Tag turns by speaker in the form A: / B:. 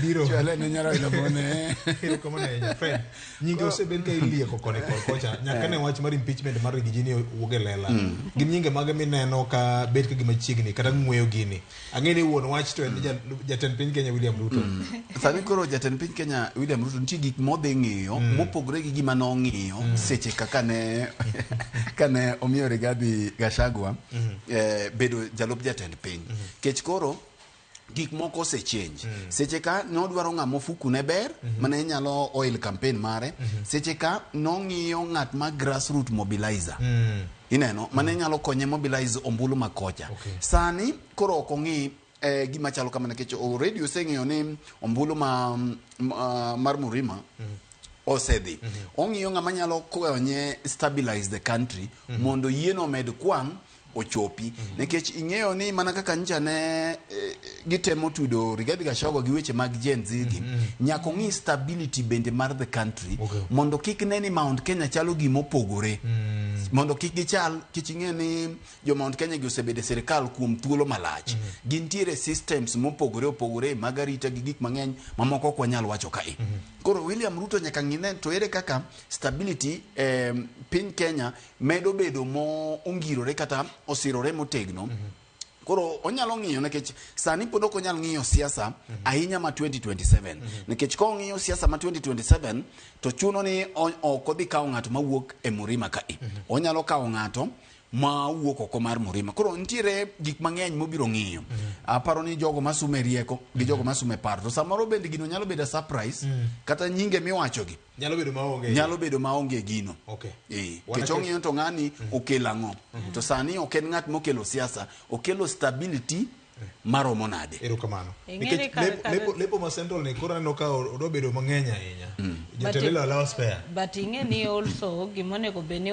A: Biro.
B: Chwale ne nyar Raila bone.
A: Erokamano ahinya. Fred, nyinge osebed ka ilieko koni kod kocha nyaka ne wach mar impeachment mar Riggy G ni owuok e lela. Gin nyinge mage mineno ka bet ka gima chiegni kata ng'weyo gini? Ang'e ni wuon wach to en jatend piny Kenya William Ruto.
B: Sani koro jatend piny Kenya William Ruto nitie gik modhi ng'iyo mopogore gi gima nong'iyo seche kaka ne kane omiyo Rigathi Gachagua bedo jalup jatend piny. Kech koro gik moko ose change. Seche ka nodwaro ng'ama ofuku ne ber mane nyalo oil campaign mare. Seche ka nong'iyo ng'at ma grassroot mobilizer. Ineno mane nyalo konye mobilize ombulu ma kocha. Sani koro ok ong'i gima chalo kamano nikech already oseng'eyo ni ombulu ma mar Murima osedhi. Ong'iyo ng'ama nyalo konye stabilize the country mondo yieno omed kwang' ochopi nikech ing'eyo ni mana kaka ncha ne gitemo tudo Rigathi Gachagua gi weche mag Gen Z gi nyaka ong'i stability bende mar the country mondo kik ne ni Mount Kenya chalo gima opogore mondo kik gichal kech ing'e ni jo Mount Kenya gi osebedo e sirikal kuom thuolo malach gintiere systems mopogore opogore mag arita gi gik mang'eny mamoko ok wanyal wacho kae. Koro William Ruto nyaka ng'i ne to ere kaka stability piny Kenya medo bedo mongirore kata osirore motegno. Koro onyalo ng'iyo nikech sani pod ok onyal ng'iyo siasa ahinya ma 2027 nikech ka ong'iyo siasa ma 2027 to chuno ni ok odhi kawo ng'ato mawuok e Murima kae. Onyalo kawo ng'ato ma wuok oko mar Murima. Koro nitiere gik mang'eny mobiro ng'iyo. Aparo ni jogo masume rieko gi jogo masume paro. To samoro bende gino nyalo bedo a surprise kata nyinge miwachogi
A: Nyalo bedo maonge.
B: Nyalo bedo maonge gino.
A: Wana
B: Kech ong'iyo to ng'ani okelo ang'o. To sani ok en ng'at mokelo siasa, okelo stability maromo nade.
A: Erokamano.
C: Ing'e ni
A: Nikech lepo ma central ni koro aneno ka odwa bedo mang'eny ahinya. Jotelo allow spare.
C: But ing'e ni also gimonego bed ni